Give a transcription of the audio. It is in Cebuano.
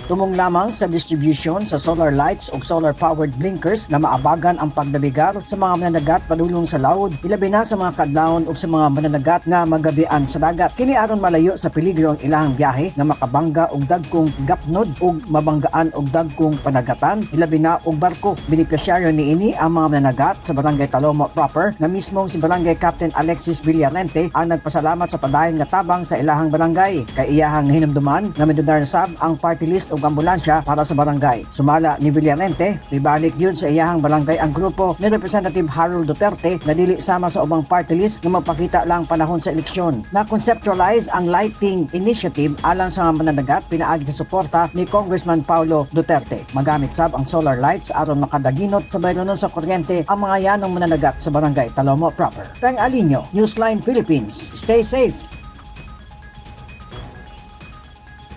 Tumong lamang sa distribution sa solar lights o solar-powered blinkers na maabagan ang pagnabigar sa mga mananagat padulong sa lawod, ilabi na sa mga kadlawon ug sa mga mananagat nga magabian sa dagat. Kini aron malayo sa peligro ang ilahang biyahe nga makabangga og dagkong gapnod ug mabanggaan og dagkong panagatan, ilabi na og barko. Benepisyaryo niini ang mga mananagat sa Barangay Talomo proper, na mismong si Barangay Captain Alexis Villarente ang nagpasalamat sa padayon nga tabang sa ilahang barangay. Kay iyahang hinumduman nga midonar sab ang party list ug ambulansya para sa barangay. Sumala ni Villarente, mibalik gyud sa iyahang barangay ang grupo ni Representative Harold Duterte na dili sama sa ubang party list nga magpakita lang panahon sa eleksyon. Na-conceptualize ang lighting initiative alang sa mga mananagat pinaagi sa suporta ni Congressman Paulo Duterte. Magamit sab ang solar lights aron makadaginot sa bayronon sa kuryente ang mga yanong mananagat sa Barangay Talomo proper. Peng Alinio, Newsline Philippines. Stay safe.